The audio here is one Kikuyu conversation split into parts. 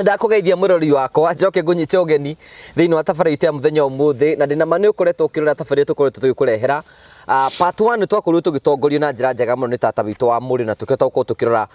Ndakũgeithia mũrori wakwa, njoke ngũnyite ũgeni thĩinĩ wa tabarĩra itũ ya mũthenya ũmũthĩ, na ndĩna ma nĩ ũkoretwo ũkĩrora tabarĩra tũkoretwo tũgĩkũrehera. Part 1 nĩ twakorirwo tũgĩtongorio na njĩra njega mũno nĩ tata witũ wa mũrĩ, na tũkĩhota gũkorwo tũkĩrora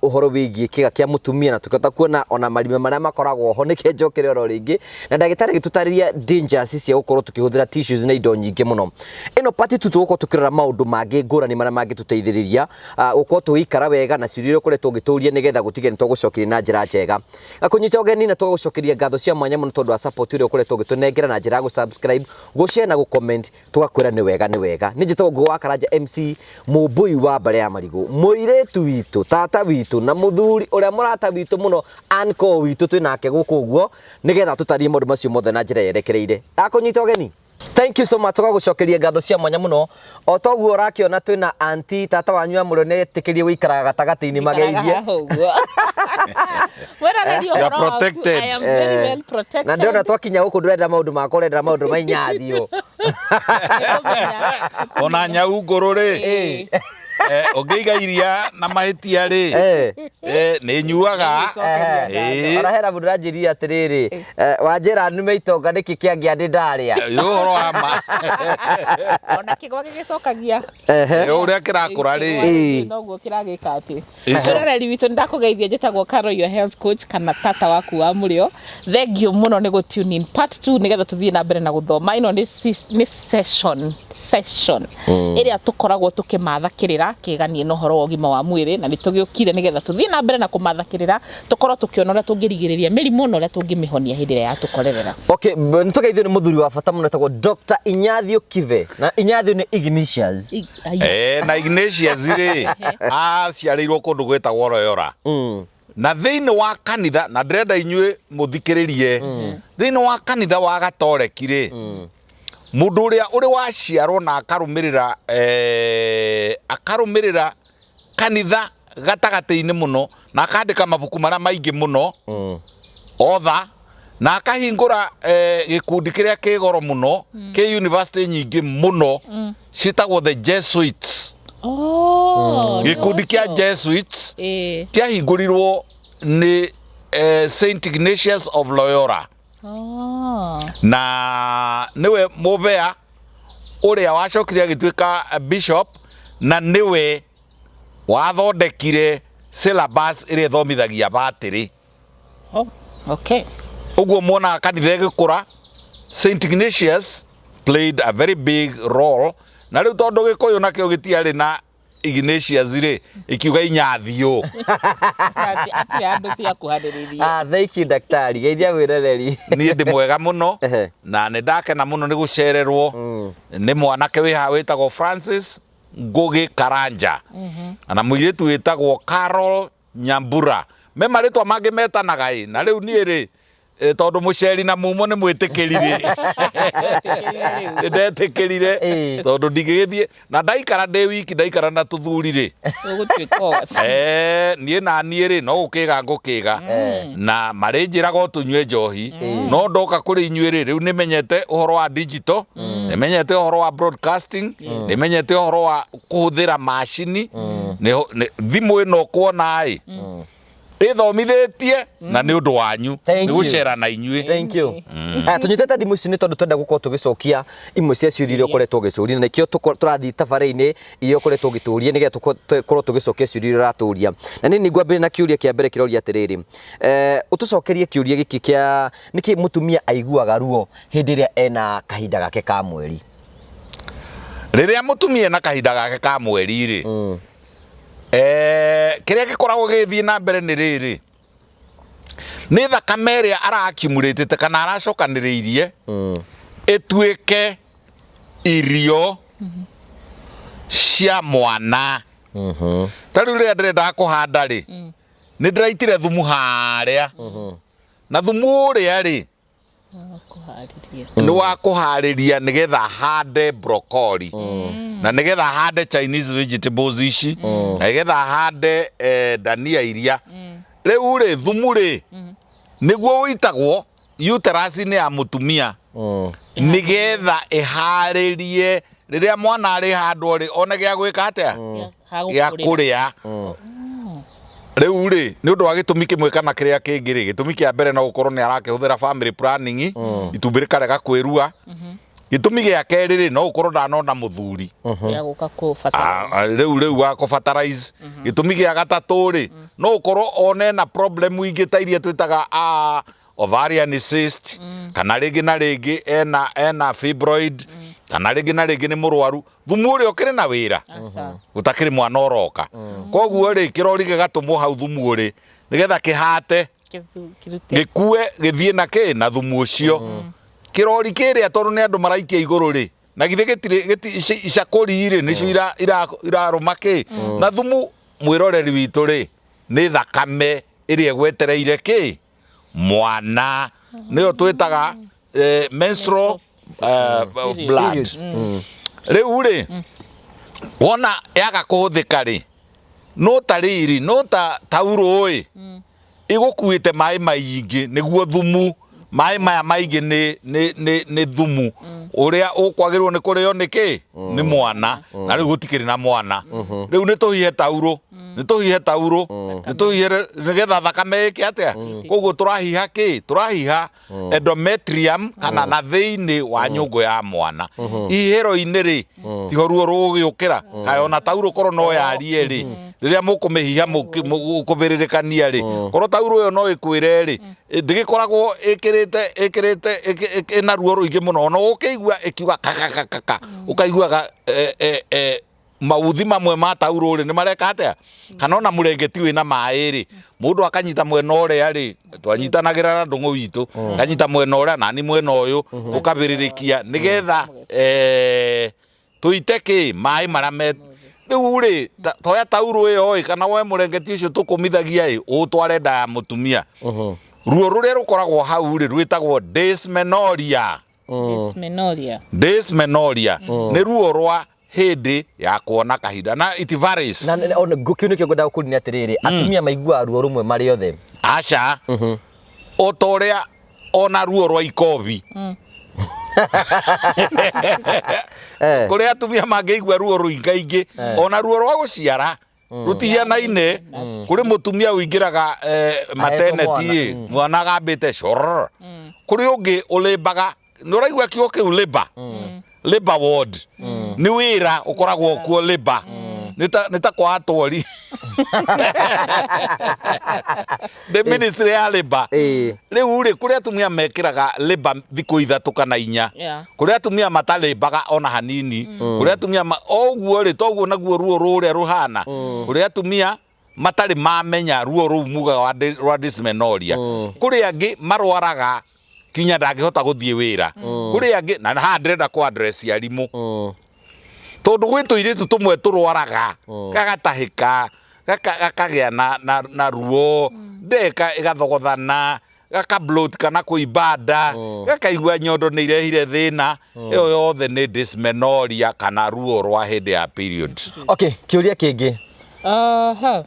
ũhoro wĩgiĩ kĩga kĩa mũtumia, na tũkĩhota kuona ona marima marĩa makoragwo ho. Nĩkĩo njokere oro rĩngĩ na ndagĩtarĩ agĩtũtarĩria dangers cia gũkorwo tũkĩhũthĩra tissues na indo nyingĩ mũno. Ĩno part 2 tũgũkorwo tũkĩrora maũndũ mangĩ ngũrani marĩa mangĩtũteithĩrĩria gũkorwo tũgĩikara wega na ciũria iria ũkoretwo ũgĩtũria, nĩgetha gũtige nĩ tũgũcokeria na njĩra njega. Gakũnyita ũgeni na tũgagũcokeria ngatho cia mwanya mũno tondũ wa support ũrĩa ũkoretwo ũgĩtũnengera na njĩra ya gũ-subscribe, gũ-share na gũ-comment. Tũgakwĩra nĩ wega, nĩ wega. Nĩ njĩtagwo Ngũgĩ wa Karanja MC, mũmbũi wa mbarĩ ya marigũ, mũirĩtu witũ, tata witũ na mũthuri ũrĩa mũrata witũ mũno, uncle witũ, twĩ nake gũkũ ũguo nĩgetha tũtarie maũndũ macio mothe na njĩra yerekereire. Akũnyita ũgeni. Thank you so much. Tũgagũcokeria ngatho cia mwanya mũno. O toguo ũrakĩona twĩna auntie, tata wanyu wa mũrũ nĩ etĩkĩrie gũikaraga gatagatĩ-inĩ mageithie. Mwĩroreri, You are ũhoro waku, protected. I am very well protected. Na ndĩrona twakinya gũkũ ndũrenda maũndũ makwa, ũrenda maũndũ ma inyathio. Nĩkũmenya. Ona nyau ngũrũ rĩ, ũngĩiga iria na mahĩtia rĩ, nĩ nyuaga. Nĩgũcokeria. Ona hena mũndũ ũranjĩrire atĩrĩrĩ, wanjĩra nume itonga nĩkĩ kĩangĩa ndĩ ndarĩa. Nĩ ũhoro wa ma. Ona kĩgwa gĩgĩcokagia. Ũrĩa kĩrakũra rĩ. Kĩgwa noguo kĩragĩka atĩ. Mwĩroreri witũ, nĩndakũgeithia. Njĩtagwo Carol, your health coach, kana tata waku wa mũrĩo. Thank you mũno nĩ gũ tune in part 2 nĩgetha tũthiĩ na mbere na gũthoma. Ĩno nĩ session ĩrĩa tũkoragwo tũkĩmatha kĩrĩra kĩganie na ũhoro wa ũgima wa mwĩrĩ, na nĩ tũgĩũkire nĩgetha tũthiĩ na mbere na kũmatha kĩrĩra, tũkorwo tũkĩona ũrĩa tũngĩrigĩrĩria mĩrimũ na ũrĩa tũngĩmĩhonia hĩndĩ ĩrĩa yatũkorerera. Okay, nĩ tũgeithio nĩ mũthuri wa bata mũno etagwo Dr. Inyathio Kive, na Inyathio nĩ Ignatius. Ai. Na Ignatius rĩ, aciarĩirwo kũndũ gwĩtagwo Loyola, na thĩinĩ wa kanitha, na ndĩrenda inyuĩ mũthikĩrĩrie, thĩinĩ wa kanitha wa Gatoreki rĩ, mũndũ ũrĩa ũrĩ waciarwo na akarũmĩrĩra kanitha gatagatĩ-inĩ mũno, na akandĩka mabuku marĩa maingĩ mũno, otha, na akahingũra gĩkundi kĩrĩa kĩ goro mũno kĩ university nyingĩ mũno, ciĩtagwo the Jesuits. Oh, Gĩkundi kĩa ũcio. Jesuits kĩahingũrirwo nĩ Saint Ignatius of Loyola, na nĩwe mũbea ũrĩa wacokire agĩtuĩka bishop, na nĩwe wathondekire syllabus ĩrĩa ĩthomithagia batĩrĩ. Oh, okay. Ũguo muonaga kanitha ĩgĩkũra, Saint Ignatius played a very big role. Na rĩu tondũ Gĩkũyũ nakĩo gĩtiarĩ na Ignatius rĩ, ikiuga Inyathio. Atĩ andũ cia kuhanĩrĩria. Ah, thank you daktari, geithia mwĩroreri. Niĩ ndĩ mwega mũno, na nĩ ndakena mũno nĩ gũcererwo nĩ mwanake wĩ haha wĩtagwo Francis Ngũgĩ Karanja na mũirĩtu wĩtagwo Carol Nyambura. Me marĩtwa mangĩ metanaga ĩ, na rĩu niĩ rĩ, tondũ mũceri na mumo nĩ mwĩtĩkĩri rĩ, nĩ ndetĩkĩrire, tondũ ndingĩgĩthiĩ na ndaikara ndĩ wiki, ndaikara na tũthuri rĩ, Ũgũtuĩka ũgati. Niĩ na niĩ rĩ, no gũkĩga ngũkĩga na marĩnjĩraga o tũnyue njohi, no ndoka kũrĩ inyuĩ rĩ, rĩu nĩmenyete ũhoro wa digital, nĩmenyete ũhoro wa broadcasting, nĩmenyete ũhoro wa kũhũthĩra macini. Thimũ ĩno kuona ĩ ĩthomithĩtie na nĩ ũndũ wanyu. Thank nĩ you. gũcera na inyuĩ. Thank you. Tũnyitĩte thimũ ici nĩ tondũ twenda gũkorwo tũgĩcokia imwe cia ciũria iria ũkoretwo ũgĩtũria, na nĩkĩo tũrathiĩ tabarĩ-inĩ iria ũkoretwo ũgĩtũria, nĩgetha tũkorwo tũgĩcokia ciũria iria ũratũria. Na niĩ nĩngwambĩrĩria na kĩũria kĩa mbere kĩroria atĩrĩrĩ, ũtũcokerie kĩũria gĩkĩ kĩa nĩkĩ mũtumia aiguaga ruo hĩndĩ ĩrĩa ena kahinda gake ka mweri? Rĩrĩa mũtumia ena kahinda gake ka mweri rĩ, kĩrĩa gĩkoragwo gĩgĩthiĩ na mbere nĩ rĩrĩ, nĩ thakame ĩrĩa arakiumũrĩtĩte kana aracokanĩrĩirie ĩtuĩke irio cia mwana. Ta rĩu rĩrĩa ndĩrendaga kũhanda rĩ, nĩ ndĩraitire thumu harĩa, na thumu ũrĩa rĩ nĩ wa kũharĩria nĩgetha hande broccoli, na nĩgetha hande Chinese vegetables ici, na nĩgetha hande dania iria. Rĩu rĩ, thumu rĩ nĩguo ũitagwo uterus-inĩ ya mũtumia nĩgetha ĩharĩrie rĩrĩa mwana arĩ handwo rĩ, one gĩa gwĩka atĩa, gĩa kũrĩa. Rĩu rĩ, nĩ ũndũ wa gĩtũmi kĩmwe kana kĩrĩa kĩngĩ rĩ, gĩtũmi kĩa mbere no gũkorwo nĩ arakĩhũthĩra family planning, itumbĩ rĩkarega kwĩrua. Gĩtũmi gĩa kerĩ rĩ, no gũkorwo ndanona mũthuri. Ya gũka kũ-fertilize. Rĩu wa kũ-fertilize. Gĩtũmi gĩa gatatũ rĩ, no gũkorwo one na problem ingĩ ta iria twĩtaga ovarian cyst, kana rĩngĩ na rĩngĩ ena fibroid, kana rĩngĩ na rĩngĩ nĩ mũrwaru. Thumu ũrĩa ũkĩrĩ na wĩra. Aca. Gũtakĩrĩ mwana ũroka. Koguo rĩ, kĩrori gĩgatũmwo hau thumu ũrĩ nĩgetha kĩhate, Kĩrute. gĩkue gĩthiĩ na kĩ na thumu ũcio. Kĩrori kĩrĩa tondũ nĩ andũ maraikia igũrũ rĩ, na githĩ gĩtirĩ icakũri rĩ nĩcio irarũma kĩ na thumu. Mwĩroreri witũ rĩ, nĩ thakame ĩrĩa ĩgwetereire kĩ mwana, nĩyo twĩtaga menstrual blood. Periods. Rĩu rĩ, wona yaga kũhũthĩka rĩ, no ta rĩrĩ, no ta taurũ ĩ ĩgũkuĩte maĩ maingĩ nĩguo thumu, maĩ maya maingĩ nĩ thumu ũrĩa ũkwagĩrĩirwo nĩ kũrĩo nĩ kĩ nĩ mwana, na rĩu gũtikĩrĩ na mwana. Rĩu nĩ tũhihe taurũ, nĩ tũhihe taurũ, nĩ tũhihe nĩgetha thakame ĩke atĩa. Koguo tũrahiha kĩ, tũrahiha endometrium kana na thĩinĩ wa nyũngũ ya mwana. Ihihĩro-inĩ rĩ, tiho ruo rũgũgĩũkĩra. Kaĩ ona taurũ korwo no yarie rĩ, rĩrĩa mũkũmĩhiha mũkũbĩrĩrĩkania rĩ, korwo taurũ ĩyo no ĩkwĩre rĩ, ndĩgĩkoragwo ĩkĩrĩte ĩna ruo rũingĩ mũno. Ona ũkĩigua ĩkiuga kakakakaka, ũkaiguaga mauthi mamwe ma taurũ rĩ nĩ mareka atĩa, kana ona mũrengeti wĩna maĩ rĩ, mũndũ akanyita mwena ũrĩa rĩ, twanyitanagĩra na ndũng'ũ witũ, kanyita mwena ũrĩa nani mwena ũyũ, ũkabĩrĩrĩkia nĩgetha tũite kĩ maĩ marĩa me rĩu rĩ, toya taurũ ĩyo ĩ, kana woe mũrengeti ũcio tũkũmithagia ĩ, ũtware nda ya mũtumia. Ruo rũrĩa rũkoragwo hau rĩ, rwĩtagwo dysmenorrhea. Dysmenorrhea. Dysmenorrhea nĩ ruo rwa hĩndĩ ya kuona kahinda, na it varies. Na kĩu nĩkĩo ngwendaga gũkũria atĩrĩrĩ, atumia maiguaga ruo rũmwe marĩ othe? Aca, o ta ũrĩa ona ruo rwa ikobi, kũrĩ atumia mangĩigua ruo rũingaingĩ, ona ruo rwa gũciara rũtihianaine. Kũrĩ mũtumia ũingĩraga maternity ĩ, mwana agambĩte coror, kũrĩ ũngĩ ũlĩmbaga. Nĩ ũraigua kiugo kĩu labor, labor ward nĩ wĩra ũkoragwo kuo. Labor nĩ ta kwa atwari, the ministry ya labor. Rĩu rĩ, kũrĩ atumia mekĩraga labor thikũ 3 kana 4, kũrĩ atumia matalĩmbaga ona hanini, kũrĩ atumia o ũguo rĩ, toguo naguo ruo rũrĩa rũhana. Kũrĩ atumia matarĩ mamenya ruo rũu mugaga rwa dysmenorrhea. Kũrĩ angĩ marwaraga kinya ndangĩhota gũthiĩ wĩra. Kũrĩ angĩ, na haha ndĩrenda kũ address arimũ, tondũ gwĩ tũirĩtu tũmwe tũrwaraga gagatahĩka, gakagĩa na ruo, ndeka ĩgathogothana, gaka bloat kana kũimba nda, gakaigua nyondo nĩ irehire thĩna. Ĩyo yothe nĩ dysmenorrhea kana ruo rwa hĩndĩ ya period. Okay, kĩũria kĩngĩ. Aha.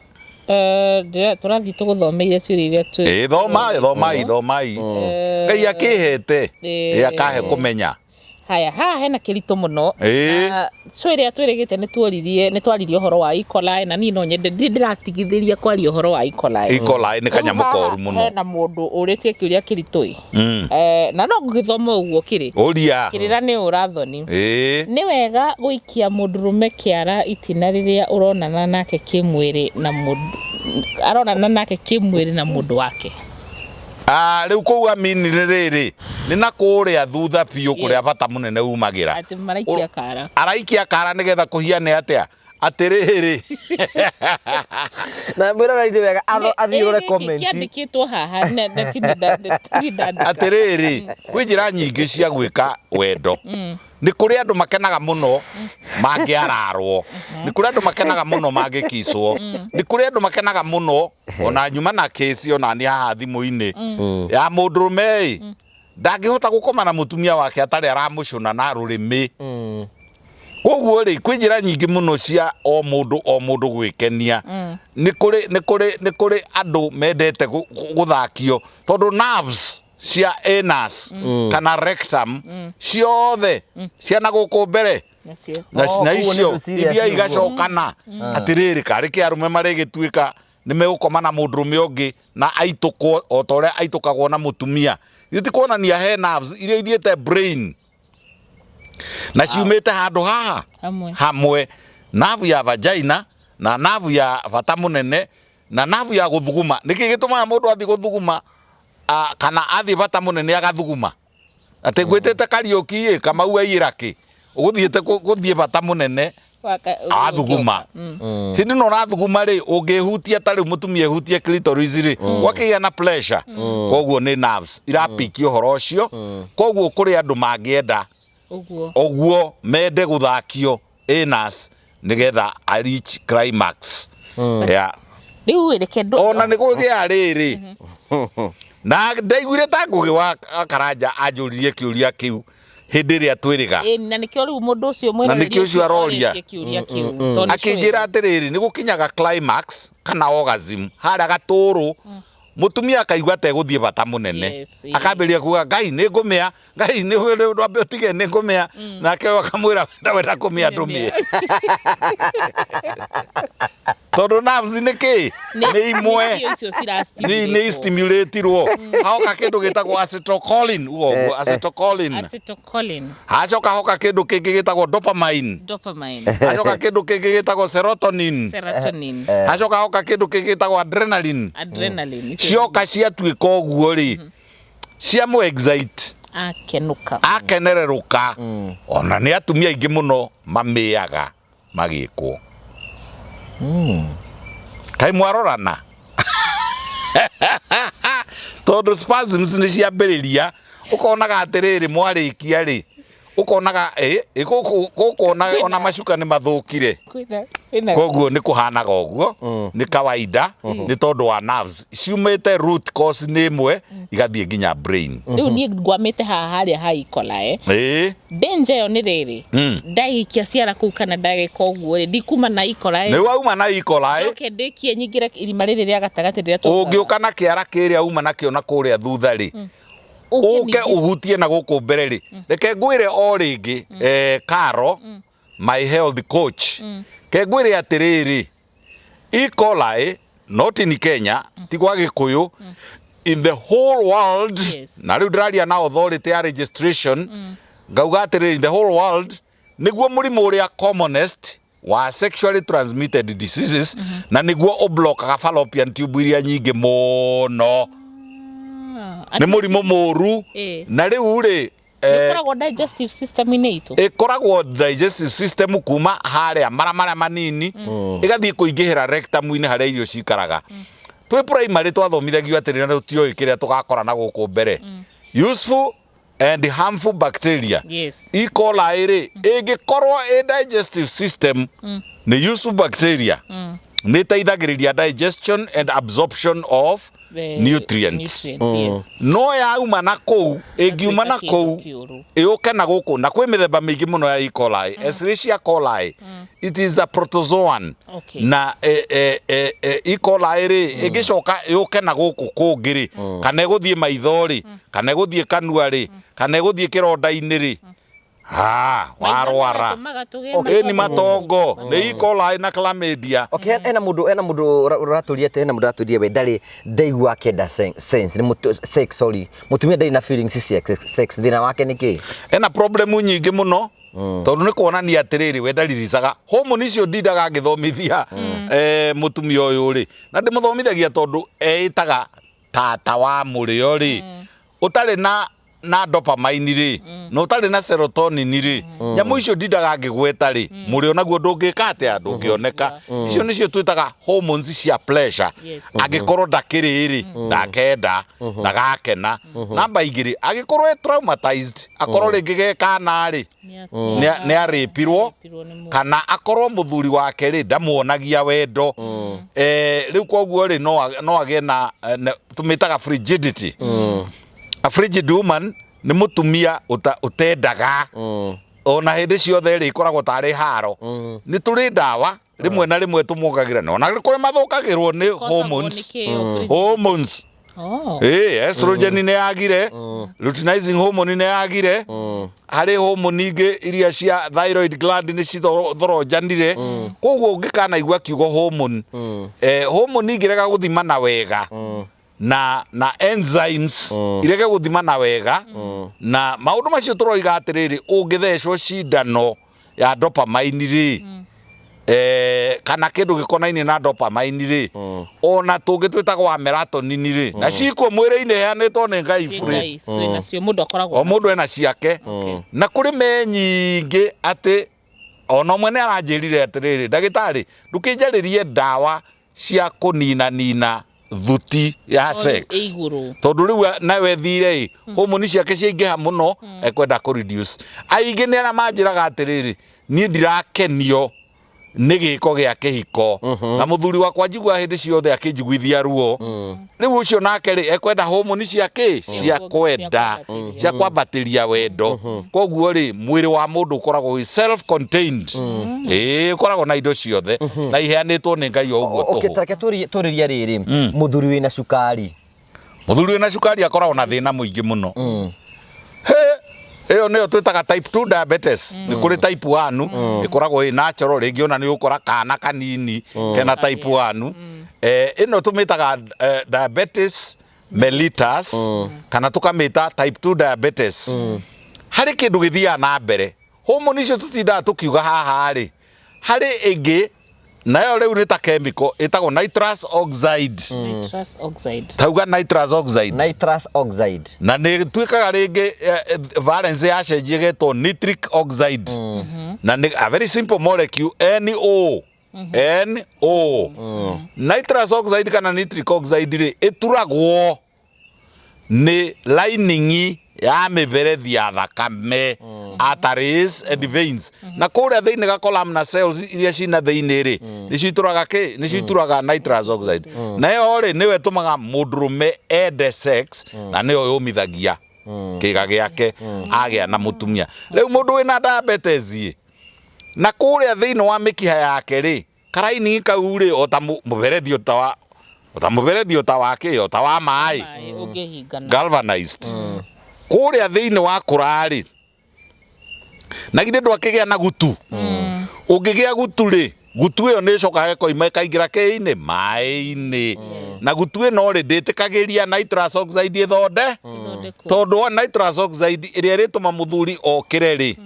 Tũrathiĩ tũgũthomeire ciũria iria twĩ Ĩ, thomai, thomai, thomai. Ngai akĩhete ĩ akahe kũmenya. Haya, haha hena kĩritũ mũno. Na so ĩrĩa twĩrĩgĩte nĩ tuoririe, nĩ twaririe ũhoro wa E. coli, na niĩ no nyende, ndirĩ ndĩratigithĩria kwaria ũhoro wa E. coli. E. coli nĩ kanyamũ Rĩu haha koru mũno. Hena mũndũ ũrĩtie kĩũria kĩritũ ĩ. Na no ngũgĩthoma ũguo kĩrĩ. Ũria. Kĩrĩra nĩ ũrathoni. Ĩ. Nĩ wega gũikia mũndũrũme kĩara itina rĩrĩa ũronana nake kĩmwĩrĩ na mũndũ aronana nake kĩmwĩrĩ na mũndũ wake? Ah, rĩu kũu amini nĩ rĩrĩ, nĩ na kũrĩa thutha biũ kũrĩa bata mũnene umagĩra. Atĩ maraikia kara. Araikia kara nĩgetha kũhiane atĩa, atĩrĩrĩ. Na mwĩroreri wega athiĩ rore comment. Kĩandĩkĩtwo haha na ti ndandĩka. Atĩrĩrĩ, kwĩ njĩra nyingĩ cia gwĩka wendo. Nĩ kũrĩ andũ makenaga mũno mangĩararwo, nĩ kũrĩ andũ makenaga mũno mangĩkicwo, nĩ kũrĩ andũ makenaga mũno ona nyuma na kĩci. Ona niĩ haha thimũ-inĩ ya mũndũrũme ĩ, ndangĩhota gũkoma na mũtumia wake atarĩ aramũcũna na rũrĩmĩ. Koguo rĩ, kwĩ njĩra nyingĩ mũno cia o mũndũ o mũndũ gwĩkenia. Nĩ kũrĩ andũ mendete gũthakio tondũ nerves cia anus kana rectum ciothe ciana gũkũ mbere Nacio. na Oh, na koguo nĩ icio ũndũ serious iria ũguo. igacokana. Atĩrĩrĩ, karĩ kĩ arũme marĩgĩtuĩka. Nĩ megũkoma na mũndũrũme ũngĩ na aitũkwo o ta ũrĩa aitũkagwo na mũtumia. Githĩ ti kuonania he nerves iria ithiĩte brain na ciumĩte handũ haha Hamwe. Hamwe, nerve ya vagina na nerve ya bata mũnene na nerve ya gũthuguma. Nĩkĩ gĩtũmaga mũndũ athiĩ gũthuguma, kana athiĩ bata mũnene agathuguma? Atĩ ngwĩtĩte Kariũki ĩ, Kamau aiyĩra kĩ? Ũgũthiĩte gũthiĩ bata mũnene athuguma. Hĩndĩ ĩno ũrathuguma rĩ, ũngĩhutia ta rĩu mũtumia ehutie clitoris rĩ, gwakĩgĩa na pressure. Koguo nĩ nerves irapikia ũhoro ũcio. Koguo kũrĩ andũ mangĩenda ũguo ũguo mende gũthakio anus nĩgetha a reach climax. Yeah. Rĩu reke Ona nĩ kũgĩa rĩrĩ na ndaiguire ta Ngũgĩ wa Karanja anjũririe kĩũria kĩu hĩndĩ ĩrĩa twĩrĩga. Ĩĩ, na nĩkĩo rĩu mũndũ ũcio Na mwĩroreri nĩkĩo ũcio aroria. orĩtie kĩũria kĩu tondũ nĩ Akĩnjĩra atĩrĩrĩ, nĩ gũkinyaga climax kana orgasm harĩa gatũrũ, mũtumia akaigua ategũthiĩ bata mũnene. Yes, ĩĩ. Akambĩrĩria kuga, "Ngai, nĩ ngũmĩa, Ngai, nĩ ndwambe ũtige, nĩ ngũmĩa." Nake ũyũ akamwĩra, "Wenda wenda kũmĩa ndũmĩe," tondũ nerves nĩ kĩ? Nĩ imwe. Nĩcio icio nĩ cirastimulate. stimulatirwo, haoka kĩndũ gĩtagwo acetylcholine, uga ũguo, acetylcholine. Acetylcholine. Hacoka hoka kĩndũ kĩngĩ gĩtagwo dopamine. Dopamine. Hacoka kĩndũ kĩngĩ gĩtagwo serotonin. Serotonin. Hacoka hoka kĩndũ kĩngĩ gĩtagwo adrenaline. Adrenaline icio. Cioka ciatuĩka ũguo rĩ, ciamũ excite. Akenũka. Akenererũka. Ona nĩ atumia aingĩ mũno mamĩaga magĩkwo. Kaĩ mwarorana? Tondũ spasms nĩ ciambĩrĩria, ũkonaga atĩrĩrĩ, mwarĩkia rĩ, ũkonaga ĩ ĩ, gũkũ gũkũ ona macuka nĩ mathũkire. Kwĩna Koguo nĩ kũhanaga ũguo, nĩ kawaida, nĩ tondũ wa nerves ciumĩte root cause nĩ ĩmwe, igathiĩ nginya brain. Rĩu niĩ ngwamĩte haha harĩa ha E. coli. Danger ĩyo nĩ rĩrĩ, ndaikia ciara kũu kana ndagĩka ũguo rĩ, ndikuma na E. coli. Nĩ wauma na E. coli. Njoke ndĩkie nyingĩre irima rĩrĩ rĩa gatagatĩ rĩrĩa tũkaga. Ũngĩũka na kĩara kĩrĩa uma nakĩo na kũrĩa thutha rĩ, Ũke ũke ningĩ. Ũhutie na gũkũ mbere rĩ, reke ngwĩre o rĩngĩ, Caro, my health coach, ke ngwĩre atĩrĩrĩ, E. coli, not in Kenya, ti gwa Gĩkũyũ, in the whole world. Na rĩu ndĩraria na authority ya registration, ngauga atĩrĩrĩ, in the whole world nĩguo mũrimũ ũrĩa commonest wa sexually transmitted diseases, na nĩguo ũblokaga fallopian tube iria nyingĩ mũno. Nĩ mũrimũ mũru. Na rĩu rĩ, Ĩkoragwo digestive system-inĩ itũ. Ĩkoragwo digestive system kuma harĩa mara marĩa manini ĩgathiĩ kũingĩhĩra rectum-inĩ harĩa irio cikaraga. Twĩ primary twathomithagio atĩrĩ, na tũtioĩ kĩrĩa tũgakora na gũkũ mbere, useful and harmful bacteria. E. coli rĩ, ĩngĩkorwo ĩ digestive system, nĩ useful bacteria, nĩ ĩteithagĩrĩria digestion and absorption of The nutrients. Nutrients, yes. No yauma na kũu, ĩngiuma na Ĩgatuĩka kũu kĩndũ kĩũru. Ĩũke na gũkũ, na kwĩ mĩthemba mĩingĩ mũno ya E. coli. Escherichia coli, it is a protozoan. Na E. coli rĩ, ĩngĩcoka yũke na gũkũ kũngĩ rĩ, kana ĩgũthiĩ maitho rĩ, kana ĩgũthiĩ kanua rĩ, kana ĩgũthiĩ kĩronda-inĩ rĩ, ha warwara. Matũmaga tũgĩe Ĩni matongo nĩ E. coli na chlamydia. Okay, hena mũndũ ũratũria atĩ hena mũndũ ũratũria we ndarĩ ndaigua akĩenda sense nĩ sex, sorry, mũtumia ndarĩ na feelings cia sex, thĩna wake nĩ kĩ? Ena problem nyingĩ mũno, tondũ nĩ kuonania atĩrĩrĩ, we ndariricaga homoni icio. Ndindaga ngĩthomithia mũtumia ũyũ rĩ, na ndĩmũthomithagia tondũ eĩtaga tata wa mũrĩo rĩ, ũtarĩ na dopamine rĩ, na ũtarĩ na serotonin rĩ, nyamũ icio ndindaga ngĩgweta rĩ, mũrĩo naguo ndũngĩka atĩa? Ndũngĩoneka. Icio nĩcio twĩtaga hormones cia pleasure. Angĩkorwo ndakĩrĩ rĩ, ndakenda, ndagakena. Namba 2, angĩkorwo e traumatized, akorwo rĩngĩ ge kana rĩ, nĩ arĩpirwo, kana akorwo mũthuri wake rĩ, ndamuonagia wendo. Rĩu koguo rĩ, no agĩe na tũmĩtaga frigidity. A frigid woman nĩ mũtumia ũtendaga ona hĩndĩ ciothe rĩ, ikoragwo tarĩ haro. Nĩ tũrĩ ndawa rĩmwe na rĩmwe tũmũkagĩra, na ona kũrĩ mathũkagĩrwo nĩ hormones. Hormones. Oh. Ĩĩ, estrogen nĩ yagire, luteinizing hormone nĩ yagire, harĩ hormone ingĩ iria cia thyroid gland nĩ cithoronjanire. Koguo ũngĩkanaigua kiugo hormone, hormone ingĩrega gũthimana wega na enzymes irege gũthimana wega na maũndũ macio tũroiga atĩrĩrĩ, ũngĩthecwo cindano ya dopamine rĩ, kana kĩndũ gĩkonainie na dopamine rĩ, ona tũngĩ twĩtagwo wa melatonin rĩ, na cikuo mwĩrĩ-inĩ heanĩtwo nĩ Ngai burĩ. Ngai, twĩ nacio mũndũ akoragwo O mũndũ ena ciake, na kũrĩ me nyingĩ atĩ ona ũmwe nĩ aranjĩrire atĩrĩrĩ, ndagĩtarĩ, ndũkĩnjarĩrie ndawa cia kũninanina thuti ya sex ĩ igũrũ. Tondũ rĩu nawe thire ĩ homoni ciake ciaingĩha mũno, ekwenda kũ reduce. Aingĩ nĩ arĩa manjĩraga atĩrĩrĩ, niĩ ndirakenio nĩ gĩko gĩa kĩhiko na mũthuri wakwa, njigua hĩndĩ ciothe akĩnjiguithia ruo. Rĩu ũcio nake rĩ, ekwenda homoni cia kĩ, cia kwenda, cia kwambatĩria wendo. Koguo rĩ, mwĩrĩ wa mũndũ ũkoragwo wĩ self contained, ĩĩ, ũkoragwo na indo ciothe na iheanĩtwo nĩ Ngai o ũguo Okay, tũhũ. Tareke tũrĩrie rĩrĩ, mũthuri wĩna cukari. Mũthuri wĩna cukari akoragwo na thĩna mũingĩ mũno. He, ĩyo nĩyo twĩtaga type 2 diabetes. Nĩ kũrĩ type 1 ĩkoragwo ĩ natural, rĩngĩ ona nĩ ũgũkora kana kanini kena type 1. Ĩno tũmĩtaga diabetes mellitus kana tũkamĩta type 2 diabetes. Harĩ kĩndũ gĩthiaga na mbere, homoni icio tũtindaga tũkiuga haha rĩ, harĩ ĩngĩ nayo rĩu nĩ ta chemical ĩtagwo nitrous oxide. Nitrous oxide. Tauga nitrous oxide. Nitrous oxide. Na nĩ tuĩkaga rĩngĩ valence yacenjia ĩgetwo nitric oxide, na nĩ a very simple molecule, NO NO. Nitrous oxide kana nitric oxide rĩ, ĩturagwo nĩ lining ya mĩberethi ya thakame, arteries and veins, na kũrĩa thĩinĩ ga columnar cells iria cina thĩinĩ rĩ, nĩcio itũraga kĩ, nĩcio ituraga nitrous oxide, na ĩyo rĩ, nĩyo ĩtũmaga mũndũrũme ende sex na nĩyo yũmithagia kĩga gĩake agĩa na mũtumia. Rĩu mũndũ wĩna diabetes ĩ, na kũrĩa thĩinĩ wa mĩkiha yake rĩ, karaini kau rĩ, ota mũberethi ota wa ota mũberethi ota wa kĩ, ota wa maĩ. Maĩ ũngĩhingana. Galvanized kũrĩa thĩinĩ wa kũrarĩ na githĩ ndwakĩgĩa na gutu? Ũngĩgĩa gutu rĩ, gutu ĩyo nĩ ĩcokaga ĩkoima ĩkaingĩra kĩ-inĩ, maĩ-inĩ, na gutu ĩno rĩ, ndĩtĩkagĩria nitrous oxide ĩthonde Ithondekwo. Tondũ wa nitrous oxide ĩrĩa ĩrĩtũma mũthuri okĩre rĩ,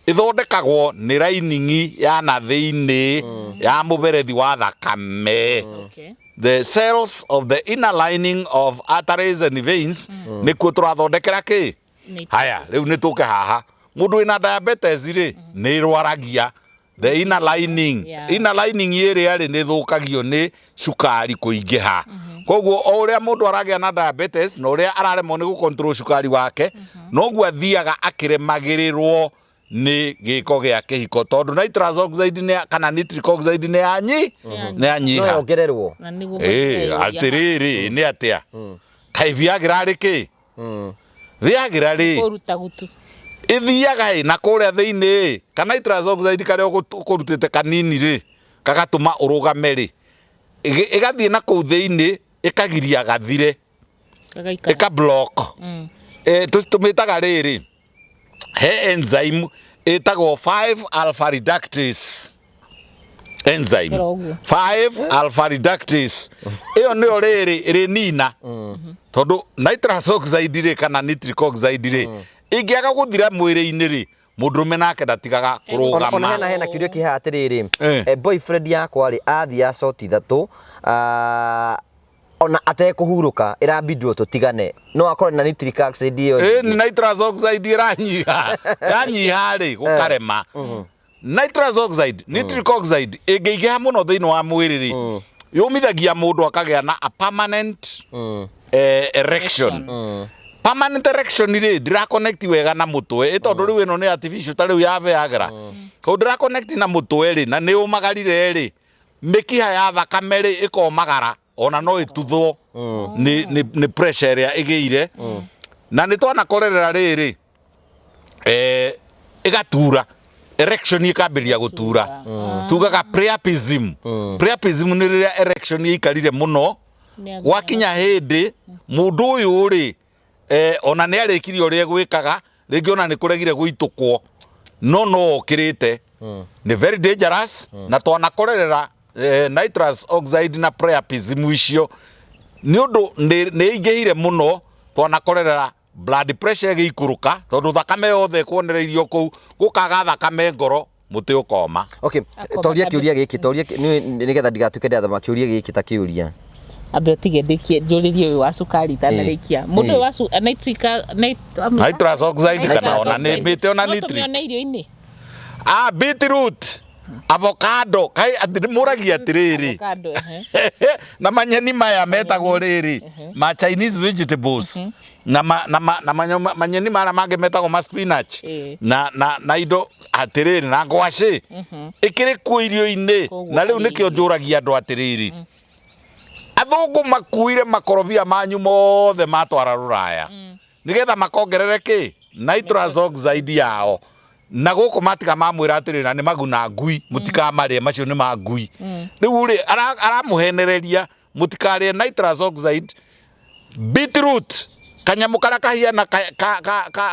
ĩthondekagwo nĩ lining ya na thĩinĩ ya mũberethi wa thakame. The cells of the inner lining of arteries and veins, nĩkuo tũrathondekera kĩ. Haya, rĩu nĩ tũke haha. Mũndũ wĩna diabetes rĩ, nĩ ĩrwaragia the inner lining. Inner lining ĩrĩa rĩ, nĩ ĩthũkagio nĩ cukari kũingĩha. Koguo o ũrĩa mũndũ aragĩa na diabetes na ũrĩa araremwo nĩ gũcontrol cukari wake, noguo athiaga akĩremagĩrĩrwo nĩ gĩko gĩa kĩhiko, tondũ nitrous oxide nĩ kana nitric oxide nĩ yanyi nĩ No yanyiha. Yongererwo. Na nĩguo Ĩĩ, atĩrĩrĩ, nĩ atĩa kaĩ Viagra rĩ, kĩ Viagra rĩ, kũruta gutu. Ĩthiaga ĩ na kũrĩa thĩinĩ ĩ, ka nitrous oxide karĩa ũkũrutĩte kanini rĩ, gagatũma ũrũgame rĩ, ĩgathiĩ na kũu thĩinĩ ĩkagiria gathire. Gagaikara. Ĩka block. Tũmĩtaga rĩrĩ, he enzyme ĩtagwo 5 alpha reductase enzyme. Ĩro ũguo. 5 alpha reductase ĩyo nĩyo rĩrĩ ĩrĩnina, tondũ nitrous oxide rĩ kana nitric oxide rĩ, ĩngĩaga gũthira mwĩrĩ-inĩ rĩ, mũndũrũme nake ndatigaga Ona kũrũgama. Hena kĩũria kĩ haha atĩrĩrĩ. Boyfriend yakwa rĩ, athiĩ shoti 3, ona atekũhurũka, ĩrambindwo tũtigane. No akorwo na nitric oxide ĩyo Ĩ, nyingĩ. Nĩ nitrous oxide ĩranyiha. Yanyiha rĩ, gũkarema. Nitrous oxide, nitric oxide ĩngĩingĩha mũno thĩinĩ wa mwĩrĩ rĩ, yũmithagia mũndũ akagĩa na a permanent erection. Permanent erection rĩ, ndĩra connect wega na mũtwe ĩ, tondũ rĩu ĩno nĩ artificial ta rĩu ya Viagra. Koguo ndĩra connect na mũtwe rĩ, na nĩ ũmagarire rĩ, mĩkiha ya thakame rĩ, ĩkomagara, ona no ĩtuthwo nĩ pressure ĩrĩa ĩgĩire, na nĩ twanakorerera rĩrĩ, ĩgatura, erection ĩkambĩrĩria gũtura, tugaga priapism. Priapism nĩ rĩrĩa erection ĩikarire mũno. Nĩ Gwakinya hĩndĩ mũndũ ũyũ rĩ, ona nĩ arĩkirie ũrĩa egwĩkaga, rĩngĩ ona nĩ kũregire gũitũkwo, no no okĩrĩte. Nĩ very dangerous, na twanakorerera nitrous oxide na priapism icio nĩ ũndũ nĩ ingĩhire mũno. Twanakorerera blood pressure ĩgĩikũrũka tondũ thakame yothe ĩkuonereirio kũu, gũkaga thakame ngoro, mũtĩ ũkoma. Okay. Akoma. Toria kĩũria gĩkĩ, toria nĩgetha ndigatuĩke ndĩrathoma kĩũria gĩkĩ ta kĩũria. Ambe ũtige ndĩkie njũrĩrie ũyũ wa cukari itanarĩkia. Mũndũ ũyũ wa nitric Nitrous oxide kana ona nĩ mĩte ona No nitric. tũmĩone irio-inĩ? Ah, beetroot, avocado, kai mũragia atĩrĩrĩ. Avocado, ehe. Na manyeni maya metagwo rĩrĩ ma Chinese vegetables na ma, na ma, na manyeni mara mangĩ metagwo ma spinach na indo atĩrĩrĩ na ngwacĩ ĩkĩrĩ kuo irio-inĩ. Koguo Na rĩu harĩ nĩkĩo irio. Njũragia andũ atĩrĩrĩ, athũngũ makuire makorobia manyu mothe matwara rũraya nigetha makongerere kĩ nitrous oxide yao, na gũkũ matiga mamwĩra atĩrĩ na nĩ maguna ngui, mũtikamarĩe, macio nĩ ma ngui. Rĩu rĩ aramũhenereria mũtikarĩe nitrous oxide. Beetroot, kanyamũ karĩa kahiana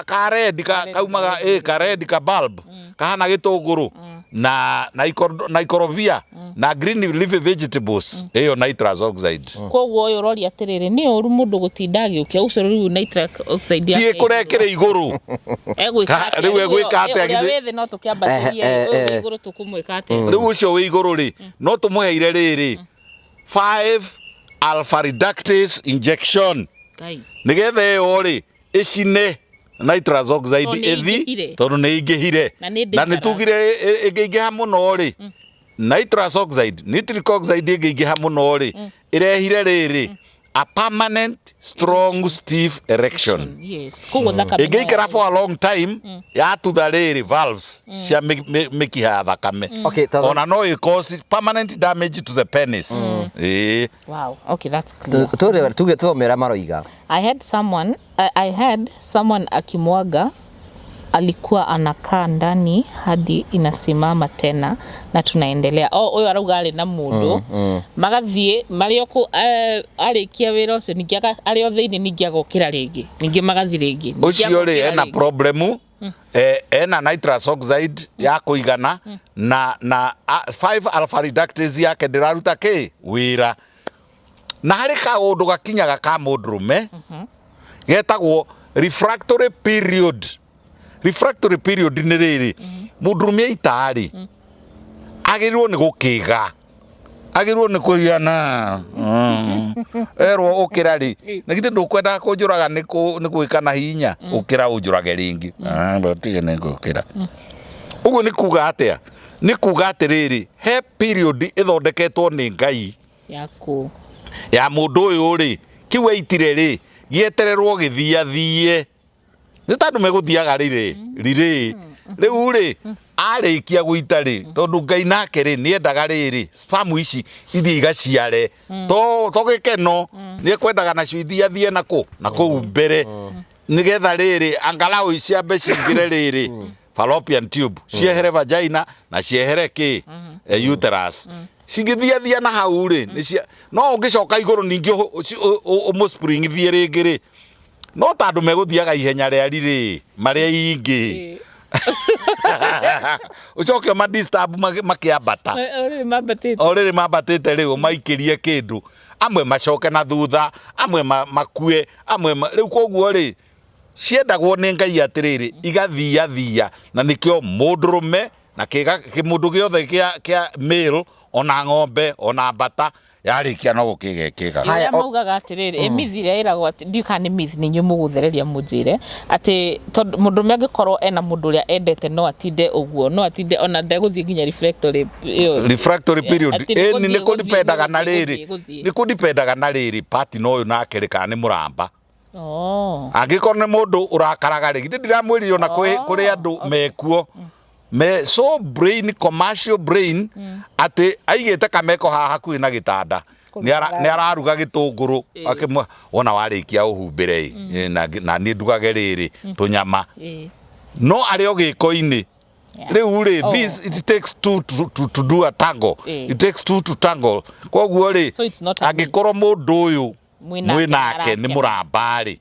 ka red ka, kaumaga ka red ka bulb kahana gĩtũngũrũ na ikorobia na green leafy vegetables, ĩyo nitrous oxide. Koguo ũyũ ũroria atĩrĩrĩ, nĩ ũru mũndũ gũtinda agĩũkia ũcio rĩu nitric oxide Ti yake kũrekĩra igũrũ. Egwĩka atĩa? Rĩu egwĩka atĩa? Ũrĩa wĩ thĩ no tũkĩambatĩrie, ũyũ wĩ igũrũ tũkũmwĩka atĩa? Rĩu ũcio wĩ igũrũ rĩ, no tũmũheire rĩrĩ 5 alpha reductase injection Ngai. Nĩgetha ĩyo rĩ ĩcine nitrous oxide Tondũ nĩ ĩthi ĩingĩhire. Tondũ nĩ ingĩhire. Na nĩ Na nĩ dangerous. tugire ĩngĩingĩha mũno rĩ, nitrous oxide, nitric oxide ĩngĩingĩha mũno rĩ, ĩrehire rĩrĩ a permanent strong stiff erection. Yes, koguo thakame no Ĩngĩikara for a long time, yatutha rĩrĩ valves cia mĩkiha ya thakame. Okay, Ona no ĩ cause permanent damage to the penis, ĩĩ. Wow, okay, that's clear. Tuge tũthome ũrĩa maroiga. I had someone akimwaga alikuwa anakaa ndani hadi inasimama tena na tunaendelea. Oh, ũyũ arauga arĩ na mũndũ magathiĩ marĩ o kũ arĩkia wĩra ũcio, ningĩ arĩ o thĩinĩ, ningĩ agokĩra rĩngĩ, ningĩ magathiĩ rĩngĩ, ningĩ Ũcio rĩ agokĩra ena rĩngĩ. problemu, ena nitrous oxide ya kũigana na 5 alpha reductase yake ndĩraruta kĩ wĩra. Na harĩ kaũndũ gakinyaga ka mũndũrũme getagwo refractory period. Refractory period nĩ rĩrĩ, mũndũrũme aitarĩ agĩrĩirwo nĩ gũkĩga, agĩrĩirwo nĩ kũhiana erwo ũkĩra rĩ, na githĩ ndũkwendaga kũnjũraga nĩ gwĩka na hinya, ũkĩra ũnjũrage rĩngĩ. Ah, tige nĩ ngũkĩra. Ũguo nĩ kuga atĩa? Nĩ kuga atĩrĩrĩ, he period ĩthondeketwo nĩ Ngai yaku ya mũndũ ũyũ rĩ, kĩu aitire rĩ, gĩetererwo gĩthiathie, nĩ ta andũ megũthiaga rĩrĩ rirĩ. Rĩu rĩ arĩkia gũita rĩ, tondũ Ngai nake rĩ nĩendaga rĩrĩ sperm ici ithiĩ igaciare to gĩkeno, nĩ ekwendaga nacio ithiathie na kũ na kũu mbere, nĩgetha rĩrĩ angalau ciambe cingĩre rĩrĩ fallopian tube, ciehere vagina na ciehere kĩ uterus. Cingĩthiathia na hau rĩ, no ũngĩcoka igũrũ ningĩ ũmũspringithie rĩngĩ rĩ, no ta andũ megũthiaga ihenya rĩa rirĩ marĩa ingĩ, ũcoke ũmadisturb makĩambata. Rĩrĩ mambatĩte. O rĩrĩ mambatĩte rĩu ũmaikĩrie kĩndũ, amwe macoke na thutha, amwe makue, amwe rĩu koguo rĩ ciendagwo nĩ Ngai atĩrĩrĩ igathiathia, na nĩkĩo mũndũrũme na kĩga kĩmũndũ gĩothe kĩa male, ona ng'ombe ona mbata, yarĩkia no gũkĩga ĩkĩgaga. Haya, Arĩa maugaga atĩrĩrĩ, ĩ myth ĩrĩa ĩragwo atĩ, ndiũĩ kana nĩ myth, nĩ inyuĩ mũgũthereria mũnjĩre atĩ tondũ mũndũrũme angĩkorwo ena mũndũ ũrĩa endete no atinde ũguo, no atinde ona ndegũthiĩ nginya refractory ĩyo. Refractory period. Atĩ nĩ ĩni gũthiĩ, nĩ kũdipendaga na gũthiĩ, rĩrĩ gũthiĩ. Nĩ kũdipendaga na rĩrĩ partner ũyũ nake rĩ, kana nĩ mũramba. Oh. Angĩkorwo nĩ mũndũ ũrakaraga rĩ, githĩ ndiramwĩrire ona kũrĩ andũ mekuo me so brain, commercial brain, atĩ aigĩte kameko haha hakuhĩ na gĩtanda, nĩ araruga gĩtũngũrũ, akĩmwe wona warĩkia ũhumbĩre ĩ, na niĩ ndugage rĩrĩ tũnyama, no arĩ o gĩko-inĩ. Rĩu rĩ, Oh. this it takes two to do a tango. It takes two to tango. Koguo rĩ, So it's not a me. angĩkorwo mũndũ ũyũ Mwĩ nake mwĩ nake nĩ arakena. mũramba rĩ,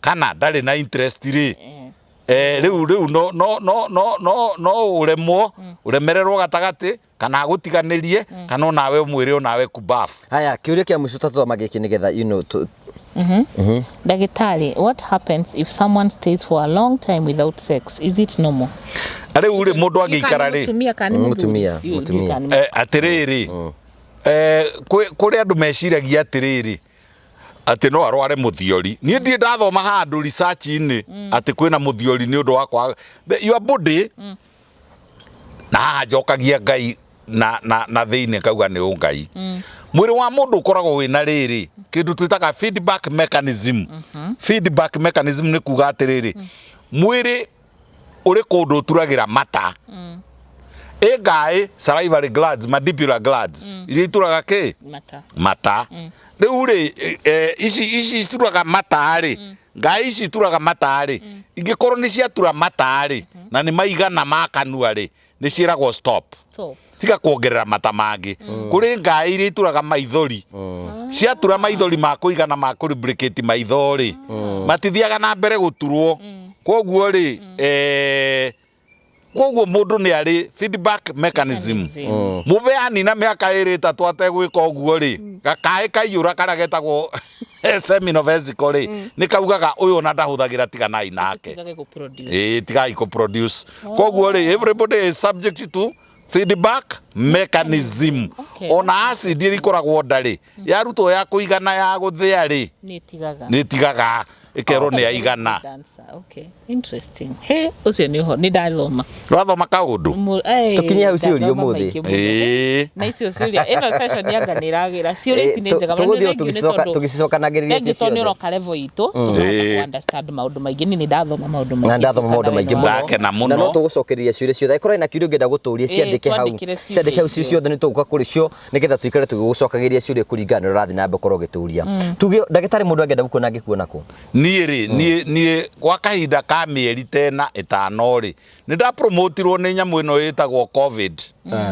kana ndarĩ na interest rĩ, rĩu no ũremwo, ũremererwo gatagatĩ, kana agũtiganĩrie, kana onawe ũmwĩre onawe kubafu. Haya, kĩũria kĩa mũico tũtathoma gĩkĩ nĩgetha you know, Ndagĩtarĩ, what happens if someone stays for a long time without sex? Is it normal? Rĩu rĩ, mũndũ angĩikara rĩ, Mũtumia kana nĩ mũthuri? Mũtumia, mũtumia. Kana nĩ Atĩrĩrĩ, kũrĩ andũ meciragia atĩrĩrĩ, atĩ no arware mũthiori. Niĩ ndirĩ ndathoma handũ research-inĩ atĩ kwĩna mũthiori nĩ ũndũ wa kwaga your body. Na haha njokagia Ngai na thĩinĩ ngauga nĩ ũngai. Mwĩrĩ wa mũndũ ũkoragwo wĩna rĩrĩ kĩndũ twĩtaga feedback mechanism. Feedback mechanism nĩ kuga atĩrĩrĩ, mwĩrĩ ũrĩ kũndũ ũturagĩra mata, ĩngaĩ salivary glands, mandibular glands, iria ituraga kĩ? Mata. Mata. Rĩu rĩ, ici ituraga mata rĩ, ngai ici ituraga mata rĩ, ingĩkorwo nĩ ciatura mata rĩ, na nĩ maigana ma kanua rĩ, nĩ ciĩragwo stop. Stop. Tiga kuongerera mata mangĩ. Kũrĩ ngai iria ituraga maithori, ciatura maithori ma kũigana ma kũ-lubricate maitho rĩ, matithiaga na mbere gũturwo. Koguo rĩ, koguo mũndũ nĩ arĩ feedback mechanism. Mechanism. Mũbeani na mĩaka ĩrĩ ĩtatũ ategwĩka ũguo rĩ, gakaĩ kaiyũra karĩa getagwo seminal vesicle rĩ, nĩ kaugaga ũyũ ona ndahũthagĩra, tiganai nake. Tigage gũ-produce. Ĩĩ, tigai kũ produce. Koguo rĩ, everybody is subject to feedback mechanism. Ona acid ĩrĩa ikoragwo nda rĩ, yarutwo ya kũigana ya gũthĩa rĩ, Nĩ ĩtigaga. Nĩ ĩtigaga, ĩkerwo nĩ yaigana. Good answer. Okay. Interesting. He, ũcio nĩ ũhoro, nĩ ndathoma. Wathoma kaũndũ. Tũkinye hau ciũria Ndathoma ũmũthĩ. maingĩ mũno. Na icio ciũria, ĩno session yanga nĩ ĩragĩra. Ciũria ici nĩ njega mũno. Tũgũthiĩ Nĩ thengiũ nĩ tondũ- tũgĩcicokanagĩrĩria thengiũ ci tondũ nĩ ciothe. ũroka level itũ, tũkahota kũ-understand maũndũ maingĩ. Niĩ nĩ ndathoma maũndũ maingĩ. Na ndathoma maũndũ maingĩ mũno. Ndakena mũno. Na no tũgũcokereria ciũria ciothe. Angĩkorwo hena kĩũria ũngĩenda gũtũria, ciandĩke hau. Twandĩkĩre ciũria Ciandĩke hau ci icio. ciothe, nĩ tũgũka kũrĩ cio nĩgetha tũikare tũgĩgũcokagĩria ciũria kũringana na ũrĩa ũrathiĩ na mbere gũkorwo ũgĩtũria. Tuge ndagĩtarĩ, mũndũ angĩenda gũkuona angĩkuona kũ? Niĩ rĩ, niĩ gwa kahinda ka mĩeri tena 5 rĩ, nĩ ndapromotirwo nĩ nyamũ ĩno ĩtagwo COVID.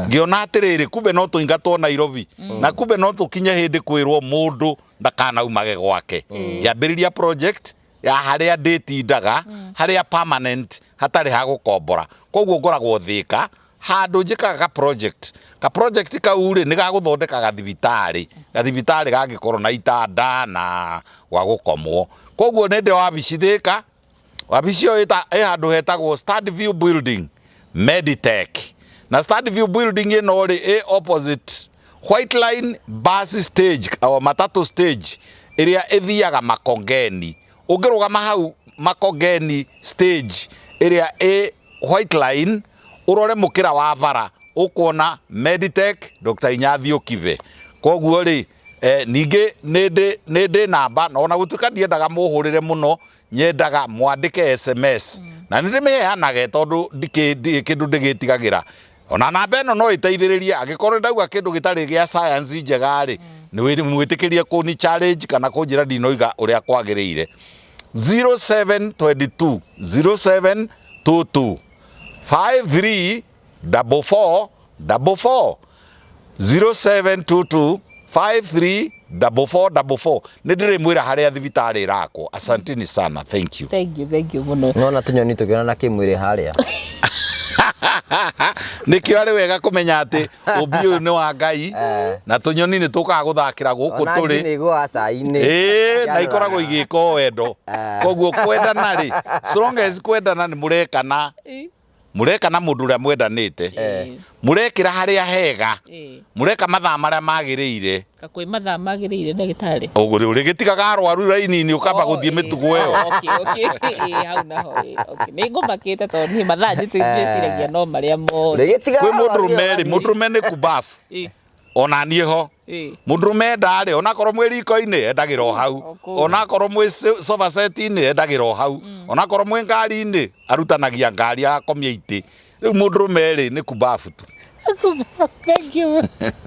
Ngĩona atĩrĩrĩ, kumbe no tũingatwo Nairobi, na kumbe no tũkinye hĩndĩ kwĩrwo mũndũ ndakanaumage gwake. Ngĩambĩrĩria project ya harĩa ndĩtindaga, harĩa permanent, hatarĩ ha gũkombora. Koguo ngoragwo Thĩka handũ njĩkaga ka project. Ka project kau rĩ, nĩ gagũthondeka gathibitarĩ gangĩkorwo na itanda na gwa gũkomwo. Koguo nĩ ndĩ wabici Thĩka. Wabici ĩyo ĩ handũ hetagwo Stand View Building, Meditech. Na Stand View Building ĩno rĩ, ĩ opposite White Line bus stage o matatu stage ĩrĩa ĩthiaga Makongeni. Ũngĩrũgama hau Makongeni stage ĩrĩa ĩ White Line, ũrore mũkĩra wa bara, ũkuona Meditech, Dr. Inyathiũ Kibe. Koguo rĩ, ningĩ nĩ ndĩ namba, na ona gũtuĩka ndiendaga mũhũrĩre mũno, nyendaga mwandĩke SMS, na nĩ ndĩmĩheanage tondũ ndirĩ kĩndũ ndĩgĩtigagĩra. Ona namba ĩno no ĩteithĩrĩrie angĩkorwo ndauga kĩndũ gĩtarĩ gĩa science njega rĩ, nĩ mwĩtĩkĩrie kũni challenge kana kũnjĩra ndinoiga ũrĩa kwagĩrĩire. 0722 0722 53 44 44, 0722 53 44 44. Nĩ ndĩrĩmwĩra harĩa thibitarĩ ĩrakwo. Asanteni sana, thank you. Thank you, thank you mũno. Nona tũnyoni tũkĩonana kĩmwĩrĩ harĩa. Nĩkĩo arĩ wega kũmenya atĩ ũmbi ũyũ nĩ wa Ngai, na tũnyoni nĩ tũkaga gũthakĩra gũkũ Ona ngi tũrĩ. nĩ igũaga cai-inĩ. Ĩĩ, na ikoragwo igĩka o wendo. Koguo kwendana rĩ, so long as kwendana nĩ mũrekana, mũreka na mũndũ ũrĩa mwendanĩte, mũrekĩra harĩa hega, mũreka mathaa marĩa magĩrĩire. Kakwĩ mathaa magĩrĩire, ndagĩtarĩ? Ũguo rĩ, ũrĩgĩtigaga arwaru raini-inĩ ũkamba gũthiĩ mĩtugo ĩyo. Okay, hau naho, okay. Nĩ ngũmakĩte tondũ niĩ mathaa njĩciragia no marĩa mothe. Rĩgĩtigaga Kwĩ mũndũrũme arwaru rĩ, mũndũrũme nĩ kubafu, ona niĩ ho. Mũndũrũme enda rĩ, onakorwo mwĩ riko-inĩ endagĩra o hau, O kũu. Onakorwo mwĩ sofa set-inĩ endagĩra o hau, onakorwo mwĩ ngari-inĩ arutanagia ngari agakomia itĩ. Rĩu mũndũrũme rĩ, nĩ kubafu tu. Thank you.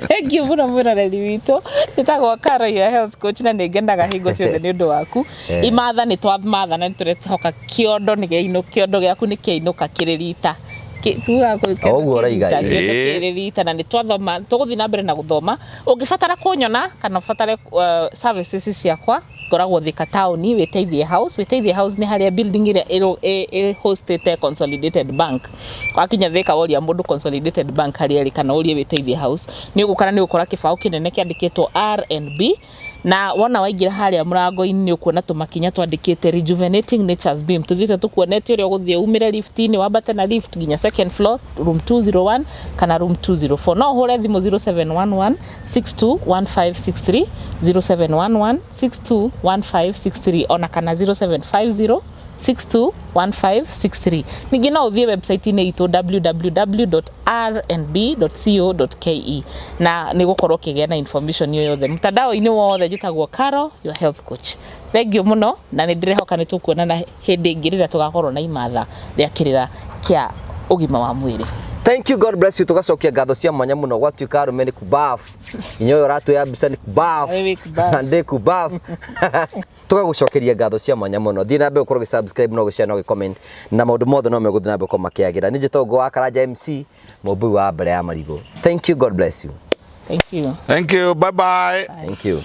Thank you mũno mwĩroreri witũ. Njĩtagwo Caro, your health coach, na nĩ ngenaga hingo ciothe nĩ ũndũ waku. Imatha nĩ twamatha na nĩ tũrehoka kĩondo nĩ kĩainũ, kĩondo gĩaku nĩ kĩainũka kĩrĩ rita. Tugaga O ũguo ũroiga, ĩĩ. Kĩondo kĩrĩ rita na nĩ twathoma, tũgũthiĩ na mbere na gũthoma. Ũngĩbatara kũnyona kana ũbatare services ciakwa, ngoragwo Thika taũni, Wĩteithie House. Wĩteithie House nĩ harĩa building ĩrĩa ĩhostĩte Consolidated Bank. Wakinya Thika woria mũndũ Consolidated Bank harĩa ĩrĩ kana ũrie Wĩteithie House, nĩ ũgũka na nĩ ũgũkora kĩbaũ kĩnene kĩandĩkĩtwo R&B, na wona waingĩra harĩa mũrango-inĩ nĩ ũkuona tũmakinya twandĩkĩte Rejuvenating Nature's Beam. Tũthiĩte tũkuonetie ũrĩa ũgũthiĩ umĩre lift-inĩ, wambate na lift nginya second floor, room 201 kana room 204. No ũhũre thimũ 0711 621563, 0711 621563, ona kana 0750 621563. Ningĩ no ũthiĩ website-inĩ itũ www.rnb.co.ke na nĩ gũkorwo ũkĩgĩa na information ĩyo yothe. Mtandao-inĩ wothe njĩtagwo Caro your health coach. Thank you mũno, na nĩ ndĩrehoka nĩ tũkuonana hĩndĩ ĩngĩ rĩrĩa tũgakorwo na imatha rĩa kĩrĩra kĩa ũgima wa mwĩrĩ. Thank you, God bless you. Tugacokia ngatho cia mwanya mũno. Gwatuĩka arũme nĩ kubaf, inya ũyũ ũratuoya mbica nĩ kubaf. Wewe wĩ kubaf. Na ndĩ kubaf. Tũgagũcokeria ngatho cia mwanya mũno. Thiĩ na mbere gũkorwo ũgĩ-subscribe na ũgĩ-share na ũgĩ-comment, na maũndũ mothe no megũthiĩ na mbere gũkorwo makĩagĩra. Niĩ njĩtagwo Ngũ wa Karanja MC Mũmbui wa mbere ya marigũ. Thank you, God bless you. Thank you. Thank you, bye bye. Thank you.